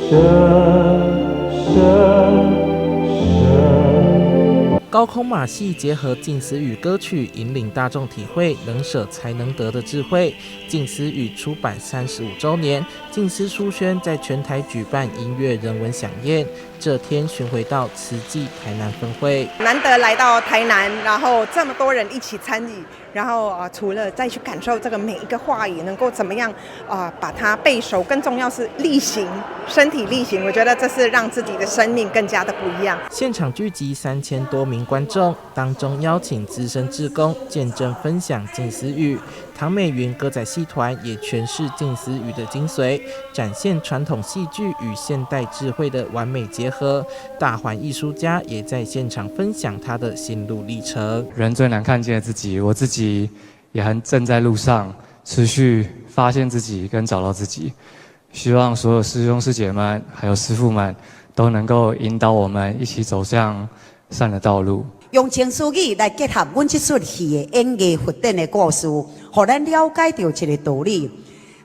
舍舍舍。高空馬戲結合靜思語歌曲，引領大眾體會能捨才能得的智慧。靜思語出版35週年，靜思書軒在全台舉辦音樂人文饗宴。這天巡迴到慈濟台南分會，難得來到台南，然後這麼多人一起參與，然後啊，除了再去感受這個每一個話語能夠怎麼樣啊，把它背熟，更重要是力行，身體力行。我覺得這是讓自己的生命更加的不一樣。現場聚集3000多名觀眾，當中邀請資深志工見證分享靜思語，唐美雲歌仔戲團也詮釋靜思語的精髓，展現傳統戲劇與現代智慧的完美結合。大環藝術家也在現場分享他的心路歷程。人最難看見自己，我自己也還正在路上，持續發現自己跟找到自己。希望所有師兄師姐們還有師父們都能夠引導我們一起走向善的道路。用靜思語來結合阮這齣戲的演繹佛典的故事，予咱了解著一个道理：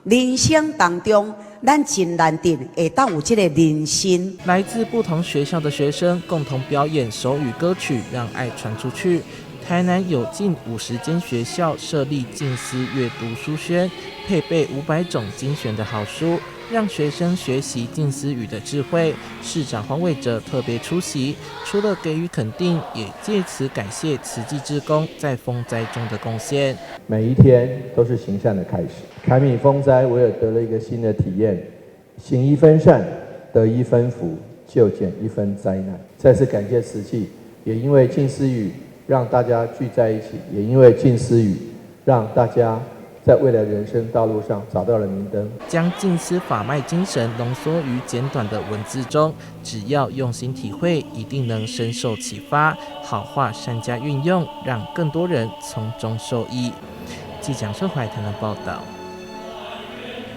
人生當中，咱真難得會當有這个人身。來自不同學校的學生共同表演手語歌曲，讓愛傳出去。台南有近50間學校設立靜思閱讀書軒，配備500種精選的好書，讓學生學習靜思語的智慧。市長黃偉哲特別出席，除了給予肯定，也借此感謝慈濟志工在風災中的貢獻。每一天都是行善的開始。凱米風災，我也得了一個新的體驗：行一分善，得一分福，就減一分災難。再次感謝慈濟，也因為靜思語讓大家聚在一起，也因為靜思語讓大家在未來人生道路上找到了明燈。將靜思法脈精神濃縮於簡短的文字中，只要用心體會，一定能深受啟發。好話善加運用，讓更多人從中受益。記者蔣秀懷台南報道。